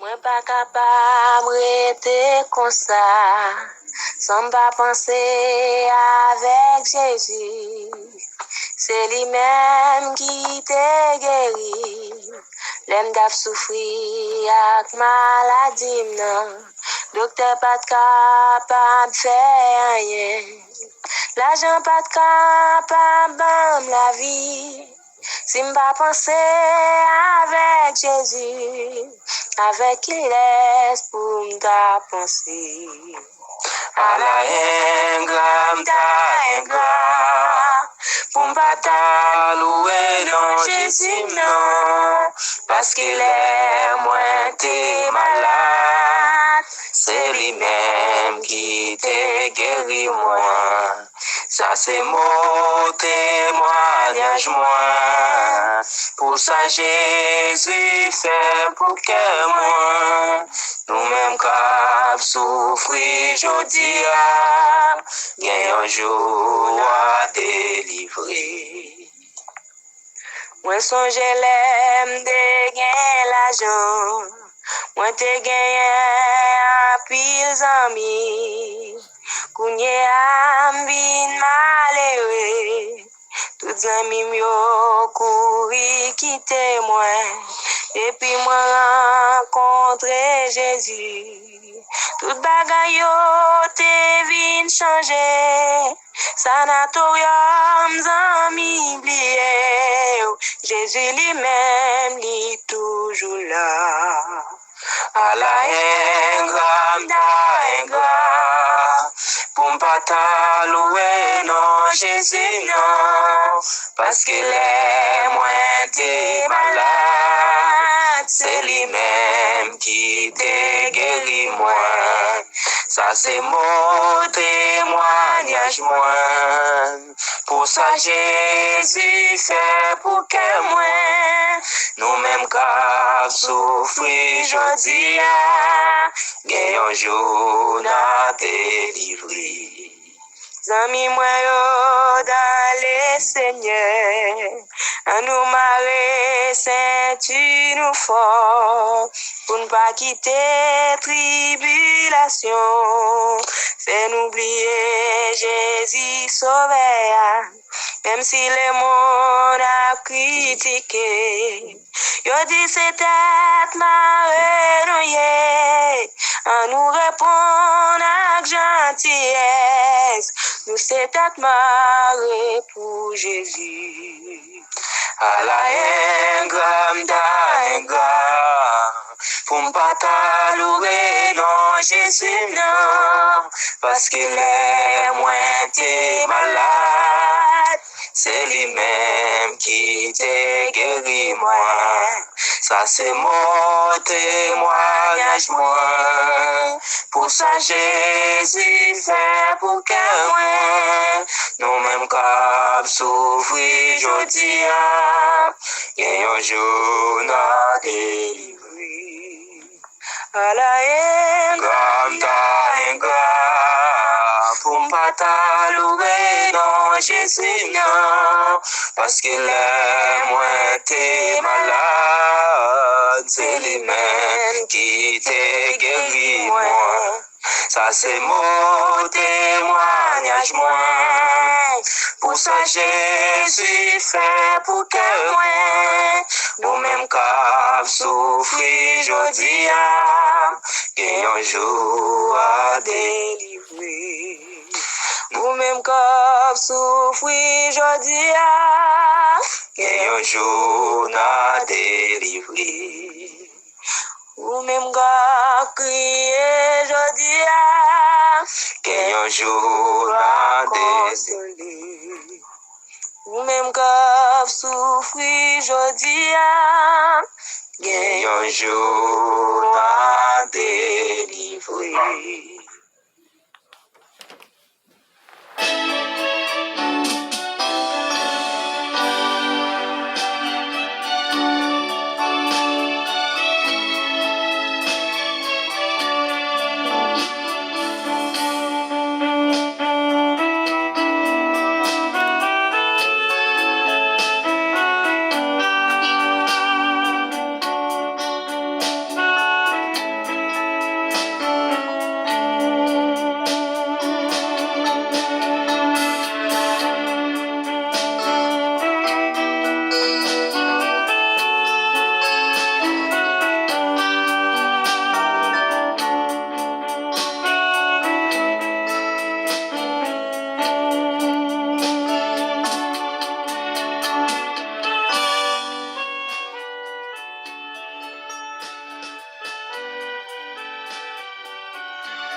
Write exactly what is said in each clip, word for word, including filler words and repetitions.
Mwen pa kapab rete konsa, san m pa panse avèk Jezi. Se li menm ki te geri m lè m t ap soufri ak maladi m nan. Doktè pa t kapab fè anyen. Lajan pa t kapab ban m lavi. Si m pa panse avèk Jezi, avèk kilès pou m ta panse? Ala engra m ta engra, pou m pa ta louwe non Jezi m nan. Paske lè mwen te malad, se li menm ki te geri mwen. Sa se mo temwayaj mwen pou sa Jezi fè pou kè mwen. Nou menm k ap soufri jodi a, gen yon jou w a delivre. Mwen sonje lè m te gen lajan, mwen te genyen anpil zanmi. Kounye a m vin malere, tout zanmi m yo kouri kite mwen. Depi mwen rankontre Jezi, tout bagay yo te vin chanje. Sanatoryòm zanmi bliye w, Jezi li menm li toujou la. Ala engra m ta engra, pou m pa ta louwe non Jezi m nan. Paske lè mwen te malad, se li menm ki te geri mwen. Sa se mo temwayaj mwen pou sa Jezi fè pou kè mwen. Nou menm k ap soufri jodi a, gen yon jou n a delivre. Zanmi mwen yo dan Lesenyè, ann nou mare senti nou fò, pou n pa kite tribilasyon fè nou bliye Jezi Sovè a. Menm si lemonn ap kritike, yo di se tèt mare nou ye. Ann nou reponn ak jantiyès, nou se tèt mare pou Jezi. Ala engra m ta engra, pou m pa ta louwe non Jezi m nan. Paske lè mwen te malad, se li menm ki te geri mwen. Sa se mo temwayaj mwen pou sa Jezi fè pou kè mwen. Nou menm k ap soufri jodi a, gen yon jou n a delivre. Ala engra m ta engra, pou m pa ta louwe non Jezi m nan. Paske lè mwen te malad, se li menm ki te geri mwen. Sa se mo temwayaj mwen pou sa Jezi fè pou kè mwen. Nou menm k ap soufri jodi a, gen yon jou w a delivre. Nou menm k ap soufri jodi a, gen yon jou n a delivre. Ou menm k ap kriye jodi a, gen yon jou n a konsole. Ou menm k ap soufri jodi a, gen yon jou n a delivre.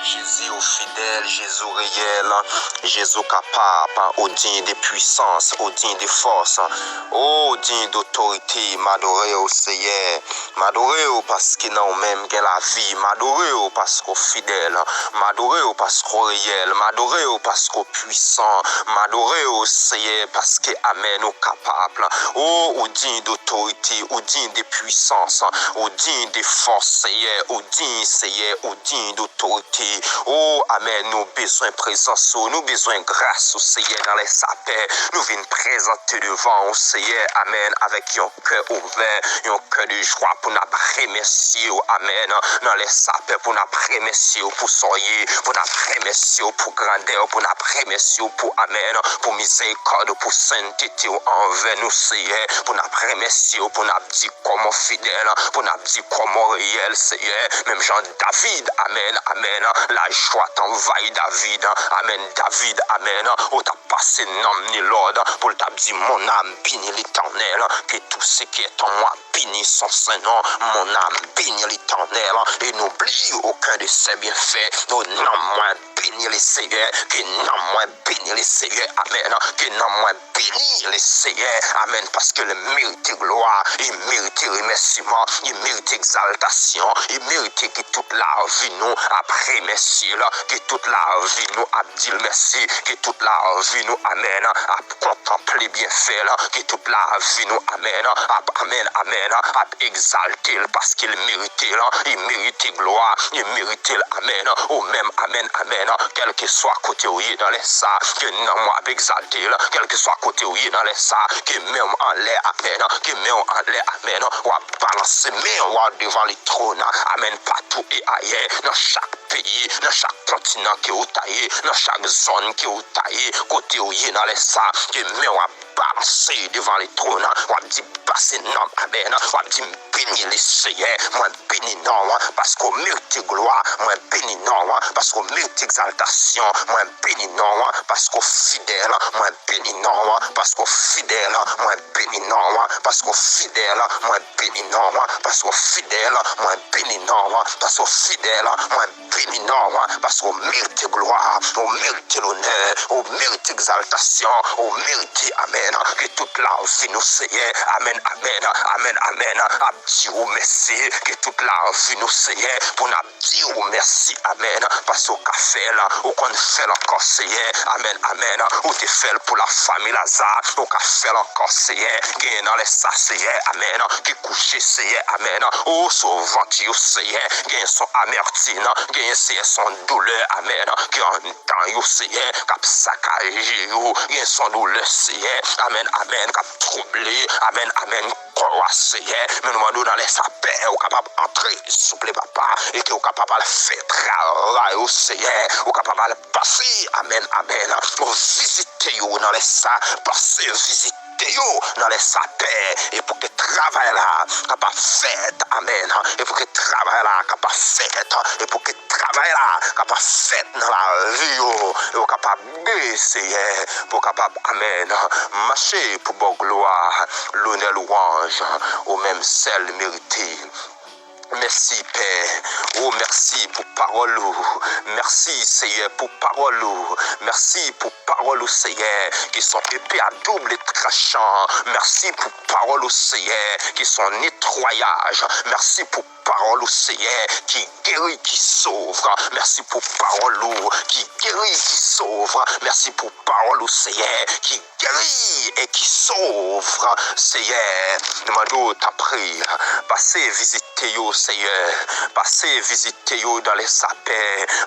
Jezi, ou fidèl, Jezi, ou reyèl, Jezi, ou kapab, ou diy de pwisans, ou diy de fòs, ou diy dotorite, m adore w, Seyè. M adore w paske nan ou menm gen lavi. M adore w paske w fidèl. M adore w paske w reyèl. M adore w paske w pwisan. M adore w, Seyè, paske, amèn, ou kapab. O, ou diy dotorite, ou diy de pwisans, ou diy de fòs, Seyè, ou diy, Seyè, ou diy dotorite. O, amèn, nou bezwen prezans ou, nou bezwen gras ou, Seyè, nan lè sapè. Nou vin prezante devan ou, Seyè, amèn, avèk yon kè ouvè, yon kè de jwa pou n ap remèsye w, amèn, nan lè sapè, pou n ap remèsye w pou sa w ye, pou n ap remèsye w pou grandè w, pou n ap remèsye w pou, amèn, pou mizerikòd ou, pou sentete w anvè nou, Seyè, pou n ap remèsye w, pou n ap di kòman w fidèl, pou n ap di kòman w reyèl, Seyè, menm jan David, amèn, amèn, lajwa t anvayi David, amèn, David, amèn, ou t ap pase nanm ni lòd pou l t ap di, Mon âme bénit l'Éternel, que tout ce qui est en moi bénisse son saint nom. Mon âme bénit l'Éternel et n'oublie aucun de ses bienfaits. O nanm mwen, beni le Seyè, ke nanm mwen beni le Seyè, amèn, ke nanm mwen beni le Seyè, amèn, paske l merite glwa, li merite remèsiman, li merite egzaltasyon, li merite ke tout lavi nou ap remèsye l, ke tout lavi nou ap di l mèsi, ke tout lavi nou, amèn, ap kontanple byenfè l, ke tout lavi nou, amèn, ap, amèn, amèn, ap egzalte l, paske l merite l, li merite glwa, li merite l, amèn, ou menm, amèn, amèn, kèlkeswa kote w ye nan lè sa, ke nanm w ap egzalte l, kèlkeswa kote w ye nan lè sa, ke men w anlè, amèn, ke men w anlè, amèn, w ap balanse men w devan le trône, amèn, patou e ayè, nan chak peyi, nan chak kontinan ke w ta ye, nan chak zòn ke w ta ye, kote w ye nan lè sa, ke men w ap balanse devan le trône, w ap di, Pase nanm, amèn, w ap di, M beni le Seyè, mwen beni non w, paske w merite glwa, mwen beni non w, paske w merite egzaltasyon, mwen beni non w, paske w fidèl, mwen beni non w, paske w fidèl, mwen beni non w, paske w fidèl, mwen beni non w, paske w fidèl, mwen beni non w, paske w fidèl, mwen beni non w, paske w merite glwa, w merite lonè, w merite egzaltasyon, w merite, amèn, ke tout lavi nou, Seyè, amèn, amèn, amèn, amèn, ap di w mèsi, ke tout lavi nou, Seyè, pou n ap di w mèsi, amèn, paske w ka fè l, ou konn fè l ankò, Seyè, amèn, amèn, ou te fè l pou lafanmi Laza, ou ka fè l ankò, Seyè, genyen nan lè sa, Seyè, amèn, ki kouche, Seyè, amèn, o sou vant yo, Seyè, genyen son amètin, genyen, Seyè, son doulè, amèn, ki anndan yo, Seyè, k ap sakaje yo, genyen son doulè, Seyè, amèn, amèn, k ap twouble, amèn, amèn, kò a, Seyè, men nou mande w nan lè sa, Pè, ou kapab antre, souple, Papa, e ke ou kapab al fè travay ou, Seyè, ou kapab al pase, amèn, amèn, ou vizite yo nan lè sa, pase vizite yo nan lè sa, Pè, e pou ke travay la kapab fèt, amèn, e pou ke travay la kapab fèt, e pou ke travay la kapab fèt nan lavi yo, e ou kapab, Seyè, pou w kapab, amèn, mache pou ba w glwa, lonè, lwanj, ou menm sèl merite. Mèsi, Pè. O, mèsi pou pawòl ou. Mèsi, Seyè, pou pawòl ou. Mèsi pou pawòl ou, Seyè, ki son epe a doub tranchan. Mèsi pou pawòl ou, Seyè, ki son netwayaj. Mèsi pou pawòl ou, Seyè, ki geri, ki sove. Mèsi pou pawòl ou ki geri, ki sove. Mèsi pou pawòl ou, Seyè, ki geri e ki sove. Seyè, nou mande w, tanpri, pase vizite yo, Seyè. Pase vizite yo nan lè sa, Pè.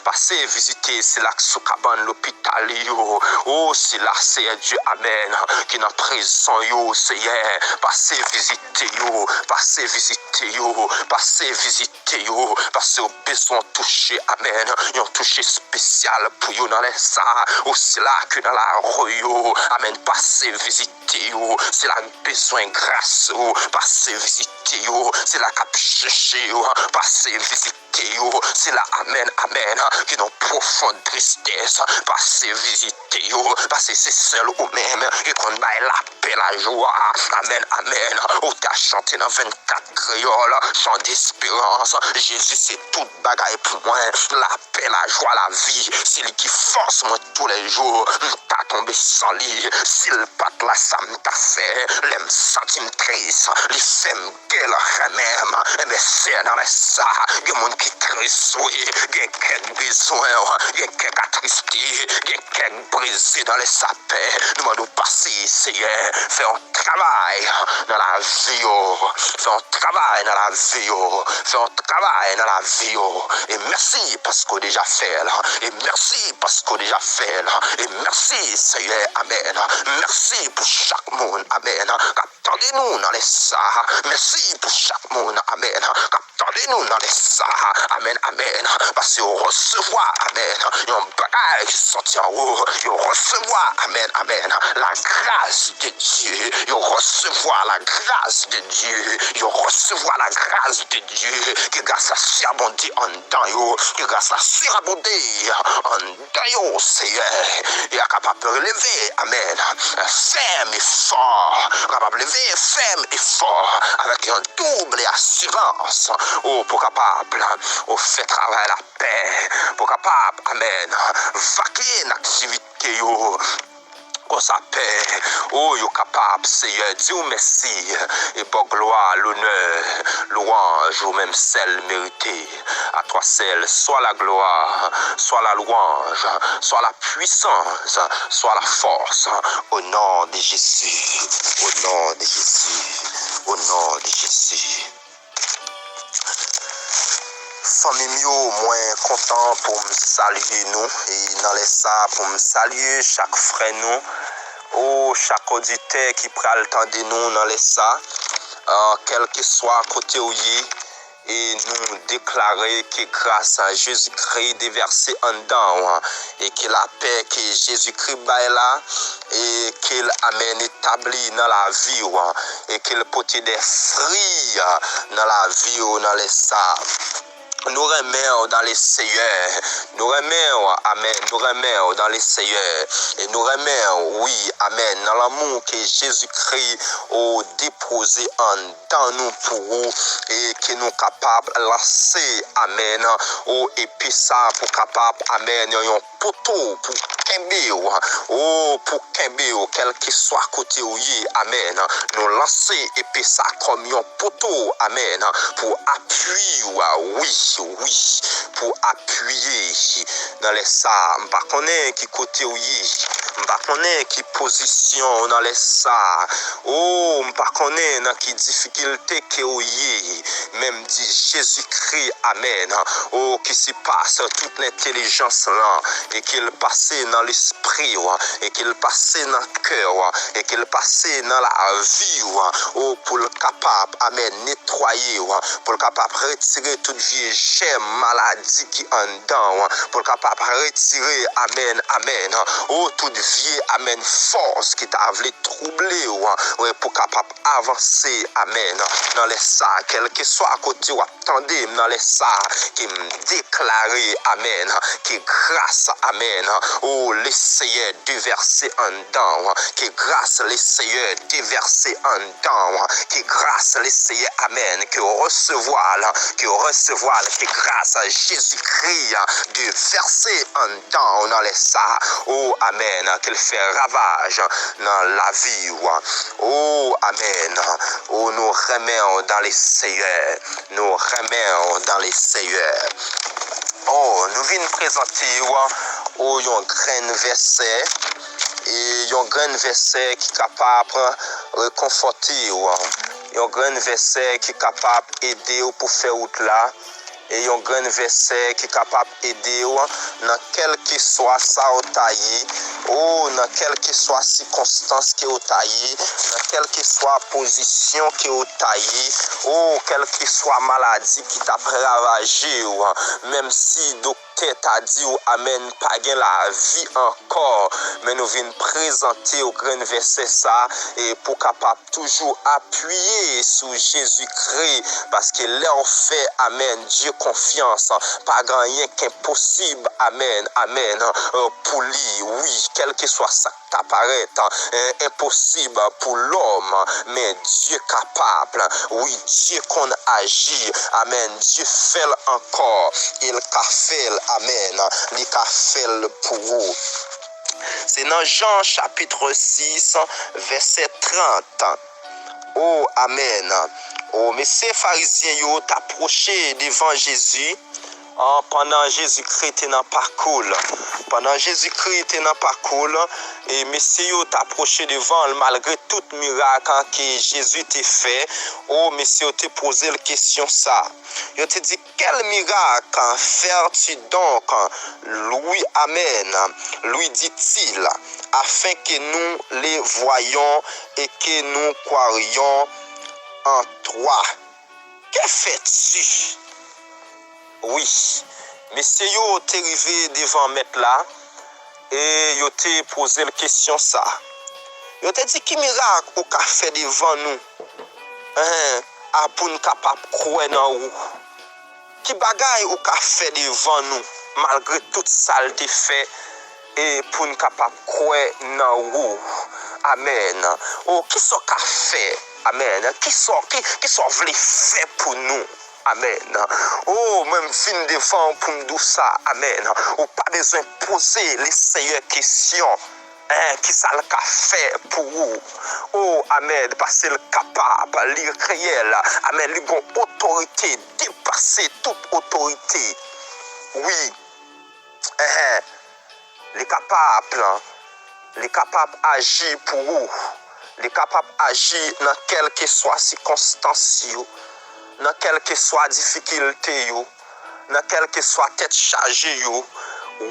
Pase vizite sila k sou kabann lopital yo. O, sila, Seyè Dye, amèn, ki nan prizon yo, Seyè. Pase vizite yo, pase vizite yo, pase vizite yo, paske yo bezwen touche, amèn, yon touche espesyal pou yo nan lè sa, o sila ke nan lari yo, amèn, pase vizite yo, sila k bezwen gras ou, pase vizite yo, sila k ap chèche yo, pase vizite vizite yo. Sila, amèn, amèn, ki nan pwofon tristès, pase vizite yo, paske se sèl ou menm ki konn bay lapè, lajwa. Amèn, amèn. Ou ta chante nan vennkat kreyòl, chan desperans. Jezi se tout bagay pou mwen, lapè, lajwa, lavi. Se li ki fòs mwen toulejou. M ta tonbe san li. Si l pa t la, sa m ta fè? Lè m santi m tris, li fè m ke l renmen m. Enben, sè, nan lè sa, gen moun ki tris, wi. Gen kè k bezwen w, gen kè k atriste, gen kè k brize. Nan lè sa, Pè, nou mande w pase, Seyè, fè yon travay nan lavi yo, fè yon travay nan lavi yo, fè yon travay nan lavi yo. E mèsi paske w deja fè l. E mèsi paske w deja fè l. E mèsi, Seyè, amèn. Mèsi pou chak moun, amèn, k ap tande nou nan lè sa. Mèsi pou chak moun, amèn, k ap tande nou nan lè sa. Amèn, amèn. Paske yo resevwa, amèn, yon bagay ki soti anwo. Yo resevwa, amèn, amèn, lagras de Dye. Yo resevwa lagras de Dye. Yo resevwa lagras de Dye. Ke gras la sirabonde anndan yo. Ke gras la sirabonde anndan yo, Seyè. E a kapab leve, amèn, fèm e fò. Kapab leve fèm e fò avèk yon double asirans. O, pou kapab, o, fè travay lapè. Pou kapab, amèn, vakye nan aktivite yo. Konsa, Pè, o, yo kapab, Seyè, di w mèsi e ba w glwa, lonè, lwanj ou menm sèl merite. À toi seul soit la gloire, soit la louange, soit la puissance, soit la force. Au nom de Jésus, au nom de Jésus, au nom de Jésus. Fanmi m yo, mwen kontan pou m salye nou, e nan lè sa, pou m salye chak frè nou, o, chak oditè ki pral tande nou nan lè sa, kèlkeswa kote w ye, e nou deklare ke gras a Jezikri devèse anndan w, e ke lapè ke Jezikri bay la, e ke l, amèn, etabli nan lavi w, e ke l pote de fwi nan lavi w nan lè sa. Nou renmen w dans le Seyè. Nou renmen w, amèn. Nou renmen w dans le Seyè. E nou renmen w, wi, amèn, nan lanmou ke Jezikri, o, depoze anndan nou pou ou, e ke nou kapab lanse, amèn, o, epe sa pou kapab, amèn, yon poto pou kenbe w, o, pou kenbe w, kèlkeswa kote w ye, amèn. Nou lanse epe sa kòm yon poto, amèn, pou apui w, wi, wi, pou apiye. Nan lè sa, m pa konnen ki kote w ye, m pa konnen ki pozisyon w nan lè sa, o, m pa konnen nan ki difikilte ke w ye, men m di Jezikri, amèn, o, ki sipase tout lentelijans lan, e ke l pase nan lespri w, e ke l pase nan kè w, e ke l pase nan lavi w, o, pou l kapab, amèn, netwaye w, pou l kapab retire tout vye jèm maladi ki anndan w, pou l kapab retire, amèn, amèn, o, tout vye, amèn, fòs ki ta vle twouble w, wi, pou kapab avanse, amèn, nan lè sa, kèlkeswa kote w ap tande m nan lè sa, ke m deklare, amèn, ke gras, amèn, o, le Seyè devèse anndan w, ke gras le Seyè devèse anndan w, ke gras le Seyè, amèn, ke w resevwa l, ke w resevwa l, ke gras Jezikri devèse anndan w nan lè sa, o, amèn, ke l fè ravaj nan lavi w, o, amèn, o, nou renmen w dans le Seyè. Nou renmen w dans le Seyè. O, nou vin prezante w, o, yon grenn vèsè, e yon grenn vèsè ki kapab rekonfòte w, yon grenn vèsè ki kapab ede w pou fè wout la, e yon grenn vèsè ki kapab ede w nan kèlkeswa sa w ta ye, o, nan kèlkeswa sikonstans ke w ta ye, nan kèlkeswa pozisyon ke w ta ye, o, kèlkeswa maladi ki t ap ravaje w, menm si doktè tè ta di w, amèn, pa gen lavi ankò. Men nou vin prezante w grenn vèsè sa, e pou kapab toujou apiye sou Jezikri, paske lè w fè, amèn, Dye konfyans, pa gen anyen k enposib, amèn, amèn, pou li, wi, kèlkeswa sa k ta parèt, eh, enposib pou lòm, men Dye kapab, wi, Dye konn aji, amèn, Dye fè l ankò, e l ka fè l, amèn, li ka fè l pou ou. Se nan Jan chapit sis, vèsè trant. O, amèn. O, mesye farizyen yo t ap pwoche devan Jezi, an, pandan Jezikri te nan pakou l. Pandan Jezikri te nan pakou l, e mesye yo t ap pwoche devan l malgre tout mirak, an, ke Jezi te fè. O, mesye yo te poze l kesyon sa. Yo te di, Quel miracle fais-tu donc, lui, amèn, lui dit-il, afin que nous le voyions et que nous croyions en toi? Que fais-tu? Wi, mesye yo te rive devan mèt la e yo te poze l kesyon sa. Yo te di, ki mirak ou ka fè devan nou, en, a pou n kapab kwè nan ou? Ki bagay ou ka fè devan nou, malgre tout sa l te fè, e pou n kapab kwè nan ou? Amèn. O, kisa w ka fè? Amèn. Kisa w, ki, kisa w vle fè pou nou? Amèn. O, mwen m vin devan w pou m di w sa. Amèn. Ou pa bezwen poze Lesenyè kesyon. Hein, kisa l ka fè pou ou? O, amèn, paske l kapab, li reyèl. Amèn, li gon otorite, depase tout otorite. Wi. Enhen. Li kapab, li kapab aji pou ou. Li kapab aji nan kèlkeswa sikonstans yo, nan kèlkeswa difikilte yo, nan kèlkeswa tèt chaje yo,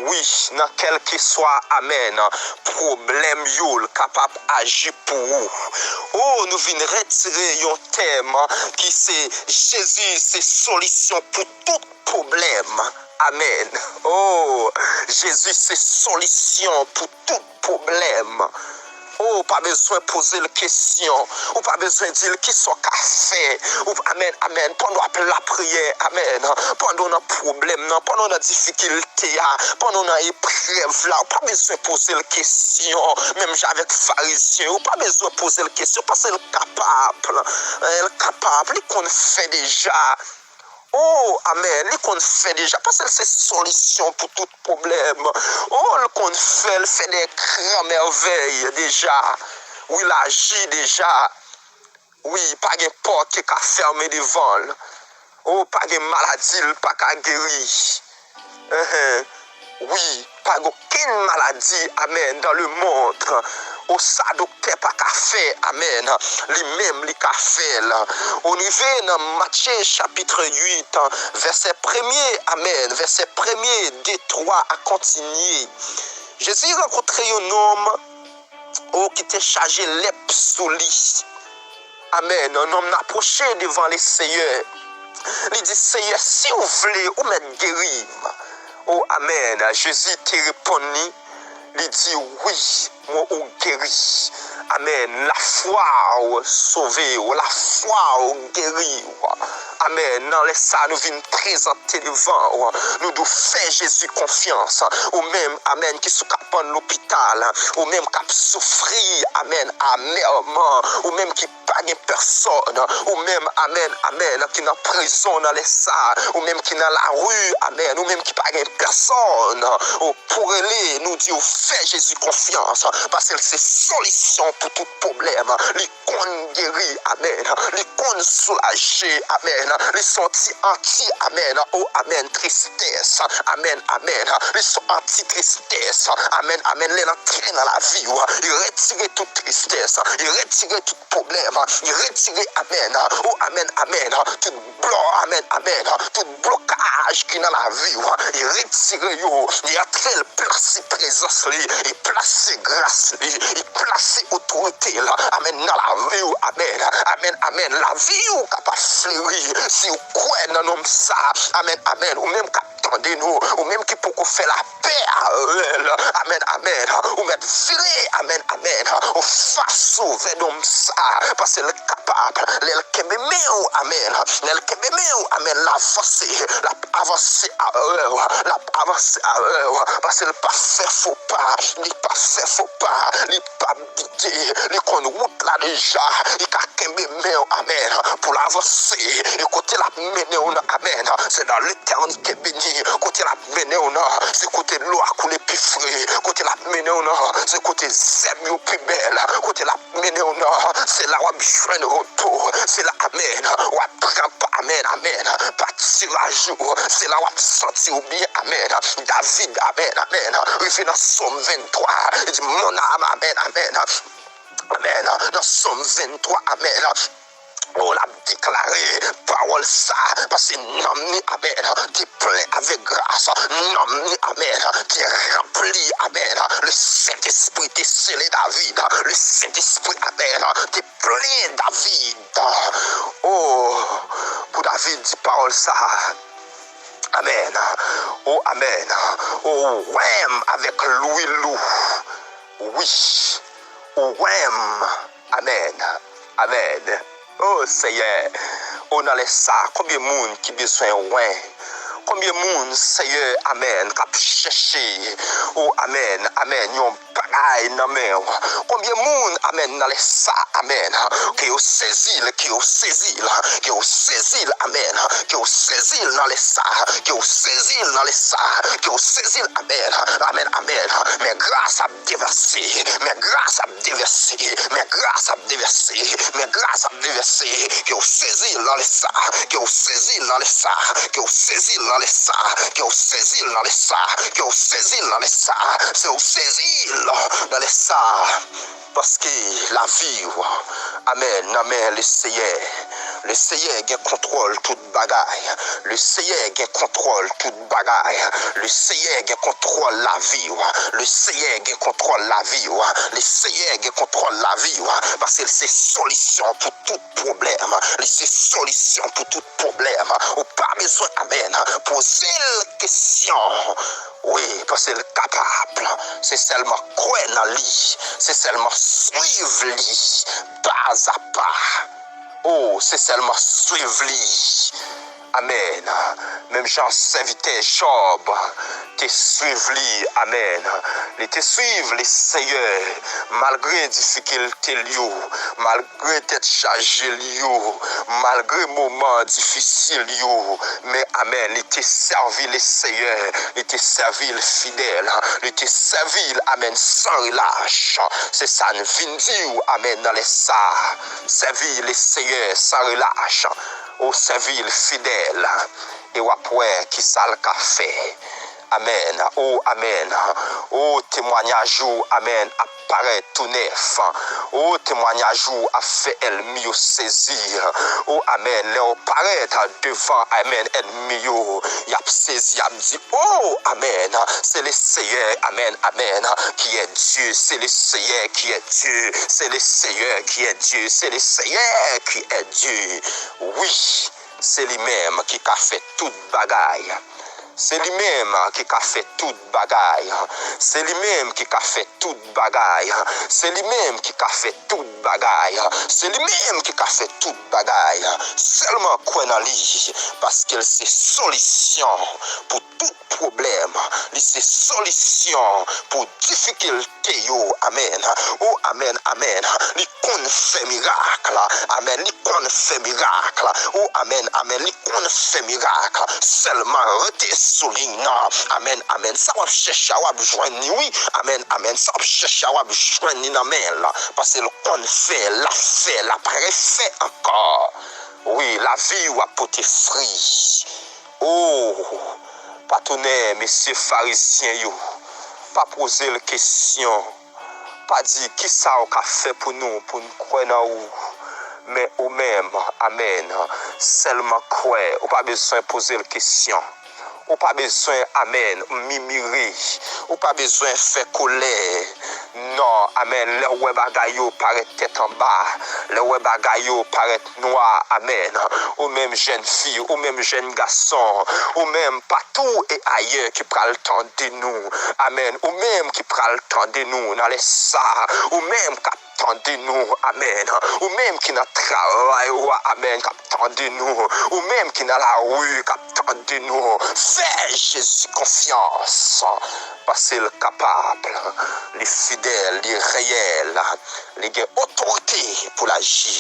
wi, nan kèlkeswa, amèn, pwoblèm yo, l kapab aji pou ou. O, nou vin retire yon tèm ki se Jezi se solisyon pou tout pwoblèm. Amèn. O, Jezi se solisyon pou tout pwoblèm. O, ou pa bezwen poze l kesyon. Ou pa bezwen di l kisa w ka fè. Ou, amèn, amèn. Pandan w ap lapriyè, amèn. Pandan w nan pwoblèm nan, pandan w nan difikilte a, pandan w nan eprèv la, ou pa bezwen poze l kesyon. Menm jan avèk Farizyen yo, ou pa bezwen poze l kesyon, paske l kapab. L kapab, li konn fè deja. O, amèn. Li konn fè deja, paske l se solisyon pou tout pwoblèm. O, l konn fè, l fè de gran mèvèy deja. Wi, l aji deja. Wi, pa gen pòt ki ka fèmen devan l. O, pa gen maladi l pa ka geri. Enhen. Wi, pa gen okenn maladi, amèn, dans le monde, o sa doktè pa ka fè, amèn, li menm li ka fè l. O, nou rive nan Matye chapit uit, vèsè premye, amèn, vèsè premye, de, twa a kontinye. Jezi rankontre yon nonm, o, ki te chaje lèp sou li. Amèn. Nonm nan pwoche devan Lesenyè. Li di, Senyè, si w vle, ou mèt geri m. O, amèn. Jezi te reponn li, li di, wi, mwen ou geri. Amèn. Lafwa w sove w, lafwa w geri w. Amèn. Nan lè sa, nou vin prezante devan w. Nou di w fè Jezi konfyans. Ou menm, amèn, ki sou kabann lopital. Ou menm k ap soufri, amèn, amèman. Ou menm ki pa gen pèsòn. Ou menm, amèn, amèn, ki nan prizon nan lè sa. Ou menm ki nan lari, amèn. Ou menm ki pa gen pèsòn. Ou pou rele, nou di w fè Jezi konfyans. Paske l se solisyon pou tout pwoblèm. Li konn geri, amèn. Li konn soulaje, amèn. Li se yon ti anti, amèn. O, amèn, tristès, amèn, amèn. Li se yon anti tristès, amèn, amèn. Lè l antre nan lavi w, li retire tout tristès, li retire tout pwoblèm, li retire, amèn. O, amèn, amèn. Tout blò, amèn, amèn. Tout blokaj ki nan lavi w, li retire yo, li antre l plase prezans li, li plase gras li, li plase otorite l, amèn, nan lavi w, amèn, amèn, amèn. Lavi w kapab fleri si w kwè nan nonm sa, amèn, amèn. Ou menm k ap tande nou, ou menm ki poko fè lapè avè l. Amèn, amèn. Ou mèt vire, amèn, amèn, ou fas ou vè nonm sa, paske l kapab. Lè l kenbe men w, amèn. Lè l kenbe men w, amèn, l avanse. L ap avanse avè w. L ap avanse avè w. Paske l pa fè fo pa. Li pa fè fo pa. Li pa bite. Li konn wout la deja. Li ka kenbe men w, amèn, pou l avanse. E kote l ap mennen w nan, amèn, se nan letènite beni. Kote l ap mennen w nan, se kote dlo a koule pi fre. Kote l ap mennen w nan, se kote zèb yo pi bèl. Kote l ap mennen w nan, se la w ap jwenn repo. Se la, amèn, w ap pran pa, amèn, amèn, patiraj ou. Se la w ap santi w byen, amèn. David, amèn, amèn, rive nan Sòm venntwa, li di, mon âme, amèn, amèn. Amèn. Nan Sòm venntwa, amèn. O, l ap deklare pawòl sa, paske nanm ni, amèn, te plen avèk gras. Nanm ni, amèn, te ranpli, amèn. Le Sentespri te sele David. Le Sentespri, amèn, te plen David. O, pou David di pawòl sa. Amèn. O, amèn. O, wè m avèk lwil ou. Wi. O, wè m. Amèn. Amèn. O, Seyè. O, nan lè sa, konbyen moun ki bezwen wen? Konbyen moun, Seyè, amèn, k ap chèche, o, amèn, amèn, yon bagay nan men w? Konbyen moun, amèn, nan lè sa, amèn, ke yo sezi l, ke yo sezi l, ke yo sezi l, amèn, ke yo sezi l nan lè sa, ke yo sezi l nan lè sa, ke yo sezi l, amèn, amèn, amèn. Men gras ap devèse, men gras ap devèse, men gras ap devèse, men gras ap devèse, ke w sezi l nan lè sa, ke w sezi l nan lè sa, ke w sezi l nan lè sa, ke w sezi l nan lè sa, ke w sezi l nan lè sa, se w sezi l nan lè sa. Paske lavi w, amèn, nan men Leseyè. Leseyè gen kontwòl tout bagay. Leseyè gen kontwòl tout bagay. Leseyè gen kontwòl lavi w. Leseyè gen kontwòl lavi w. Leseyè gen kontwòl lavi w. Paske l se solisyon pou tout pwoblèm. Li se solisyon pou tout pwoblèm. Ou pa bezwen, amèn, poze l kesyon. Wi, paske l kapab. Se sèlman kwè nan li. Se sèlman swiv li. Pazapa. O, se sèlman swiv li. Amèn. Menm jan sèvitè Jòb te swiv li. Amèn. Li te swiv Leseyè malgre difikilte l yo, malgre tèt chaje l yo, malgre moman difisil yo. Men, amèn, li te sèvi Leseyè, li te sèvi l fidèl, li te sèvi l, amèn, san relach. Se sa n vin di w, amèn, nan lè sa. Sèvi Leseyè san relach. O, sèvi l fidèl, e w ap wè kisa l ka fè. Amèn. O, amèn. O, temwayaj ou, amèn, ap parèt tou nèf. O, temwayaj ou ap fè ènmi yo sezi. O, amèn. Lè w parèt devan, amèn, ènmi yo, y ap sezi, y ap di, o, amèn, c'est le Seigneur, amèn, amèn, qui est Dieu, c'est le Seigneur qui est Dieu, c'est le Seigneur qui est Dieu, c'est le Seigneur qui est Dieu. Wi, se li menm ki ka fè tout bagay. Se li menm ki ka fè tout bagay. Se li menm ki ka fè tout bagay. Se li menm ki ka fè tout bagay. Se li menm ki ka fè tout bagay. Sèlman kwè nan li, paske l se solisyon pou tout pwoblèm. Li se solisyon pou difikilte yo. Amèn. O, amèn, amèn. Li konn fè mirak. Amèn. Li konn fè mirak. O, amèn, amèn. Li konn fè mirak. Sèlman rete sou liy nan. Amèn, amèn. Sa w ap chèche a, w ap jwenn li, wi. Amèn, amèn. Sa w ap chèche a, w ap jwenn li nan men l. Paske l konn fè, l ap fè, l ap refè ankò. Wi, lavi w ap pote fwi. O, pa tounen mesye farizyen yo. Pa poze l kesyon. Pa di, kisa w ka fè pou nou, pou n kwè nan ou? Men ou menm, amèn, sèlman kwè. Ou pa bezwen poze l kesyon. Ou pa bezwen, amèn, mimire. Ou pa bezwen fè kolè. Non, amèn. Lè w wè bagay yo parèt tèt anba, lè w wè bagay yo parèt nwa, amèn. Ou menm jèn fi, ou menm jèn gason, ou menm patou e ayè ki pral tande nou, amèn. Ou menm ki pral tande nou nan lè sa, ou menm k ap tande nou, amèn. Ou menm ki nan travay ou a, amèn, k ap tande nou. Ou menm ki nan lari, k ap tande nou. Fè Jezi konfyans, paske l kapab, li fidèl, li reyèl, li gen otorite pou l aji.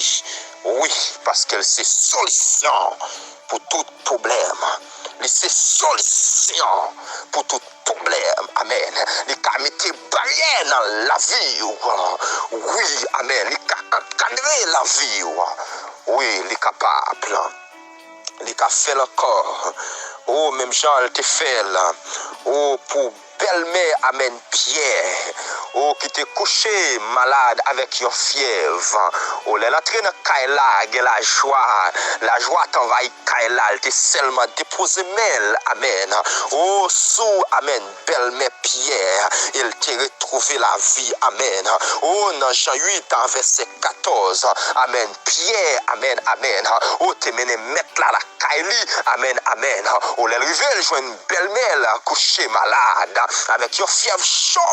Wi, paske l se solisyon pou tout pwoblèm. Li se solisyon pou tout pwoblèm. Amèn. Li ka mete baryè nan lavi w. Wi, amèn. Li ka ankadre lavi w. Wi, li kapab. Li ka fè l ankò. O, menm jan l te fè l. O, pou bèlmè, amèn, Pyè. O, ki te kouche malad avèk yon fyèv. O, lè l antre nan kay la, gen lajwa. Lajwa t anvayi kay la, l te sèlman depoze men l, amèn, o, sou, amèn, bèlmè Pyè, e l te retwouve lavi, amèn. O, nan Jan uit an, vèsè katòz, amèn, Pyè, amèn, amèn, o, te mennen mèt la lakay li, amèn, amèn. O, lè l rive, l jwenn bèlmè l kouche malad, avèk yon fyèv cho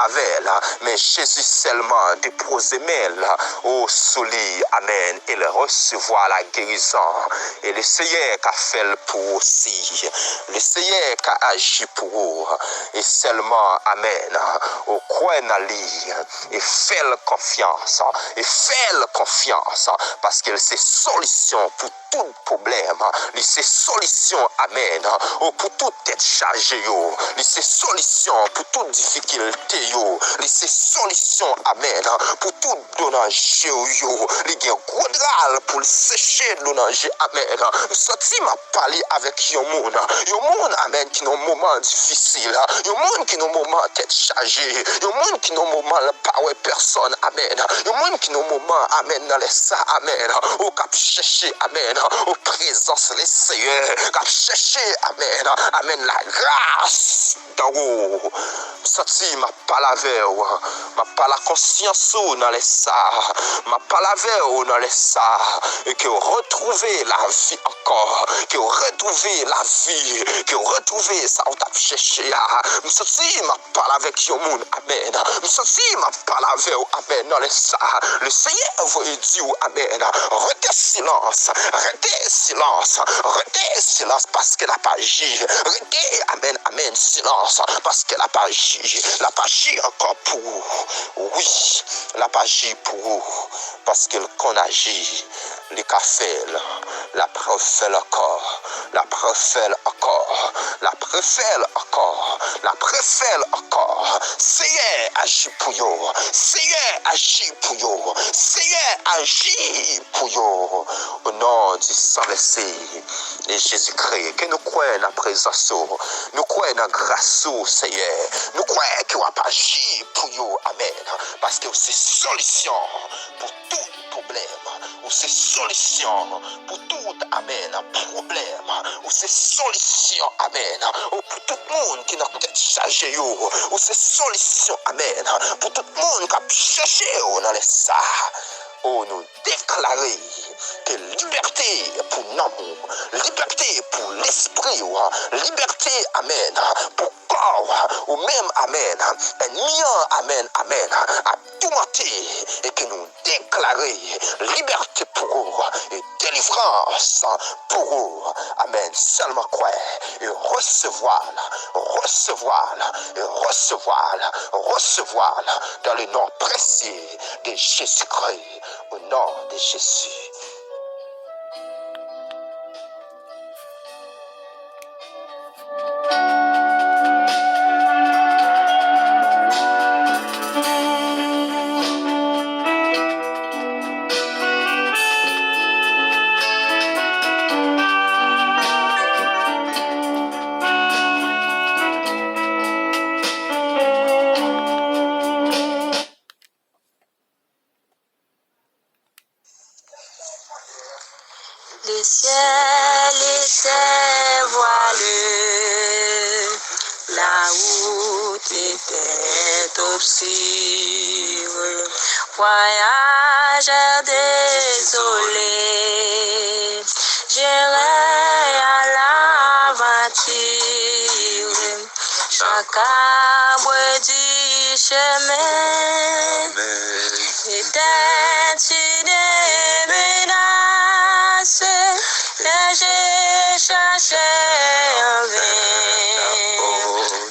avè l, men Jezi sèlman depoze men l, o, sou li, amèn, e l resevwa lagerizon. E Lesenyè ka fè l pou ou osi. Lesenyè ka aji pou ou. E sèlman, amèn, ou kwè nan li. E fè l konfyans. E fè l konfyans. Paske l se solisyon pou tout pwoblèm. Li se solisyon, amèn, o, pou tout tèt chaje yo. Li se solisyon pou tout difikilte yo. Li se solisyon, amèn, pou tout do nan je w yo. Li gen gwo dra l pou l seche dlo nan je. Amèn. M santi m ap pale avèk yon moun. Yon moun, amèn, ki nan yon moman difisil. Yon moun ki nan yon moman tèt chaje. Yon moun ki nan yon moman l pa wè pèsòn. Amèn. Yon moun ki nan yon moman, amèn, nan lè sa, amèn, ou k ap chèche, amèn, o, prezans Lesenyè. K ap chèche, amèn, amèn, lagras. Tanwo, m santi m ap pale avè w. M ap pale a konsyans ou nan lè sa. M ap pale avè w nan lè sa. E ke w retwouve lavi ankò. Ke w retwouve lavi. Ke w retwouve sa w t ap chèche a. M santi m ap pale avèk yon moun. Amèn. M santi m ap pale avè w. Amèn. Nan lè sa, Lesenyè voye di w, amèn, rete silans. Rete silans. Rete silans. Paske l ap aji. Rete, amèn, amèn, silans, paske l ap aji. L ap aji ankò pou ou. Wi, l ap aji pou ou. Paske l konn aji. Li ka fè l. L ap refè l ankò. L ap refè l ankò. L ap refè l ankò. L ap refè l ankò. Seyè, aji pou yo. Seyè, aji pou yo. Seyè, aji pou yo. O non di san vèse de Jezikri, ke nou kwè nan prezans ou, nou kwè nan gras ou, Seyè. Nou kwè ke w ap aji pou yo. Amèn. Paske w se solisyon pou tout pwoblèm. Ou se solisyon pou tout, amèn, pwoblèm. Ou se solisyon, amèn, ou pou tout moun ki nan tèt chaje yo. Ou se solisyon, amèn, pou tout moun k ap chèche w nan lè sa. O, nou deklare ke libète pou nanm ou, libète pou lespri w, libète, amèn, pou kò w, ou menm, amèn, ènmi an, amèn, amèn, ap toumante, e ke nou deklare libète pou ou, e delivrans pou ou. Amèn. Sèlman kwè e resevwa l, resevwa l, e resevwa l, resevwa l, dans le nom précieux de Jésus-Christ. Au nom de Jésus. Obscur, voyageur désolé, j'irai à l'aventure, macabre du chemin, étais-tu des menaces que j'ai cherchées en vain?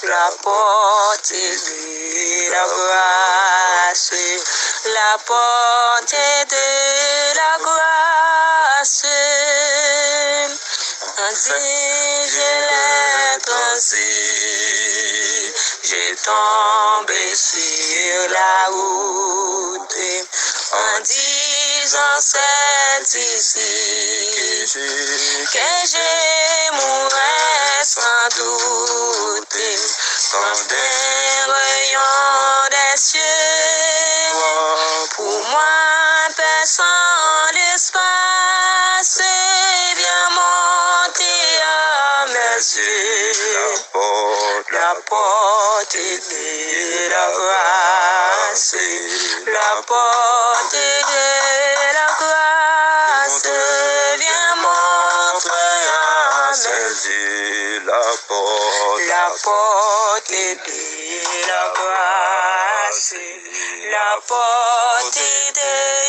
La porte de la grâce, la porte de la grâce. Ainsi je l'ai transi, j'ai tombé sur la route, en disant c'est ici que je mourrai sans doute, quand d'un rayon des cieux, pour moi perçant l'espace, vient monter à mes yeux la porte de la grâce, la porte de la grâce, vient montrer à mes yeux la porte, la porte de la grâce, la porte de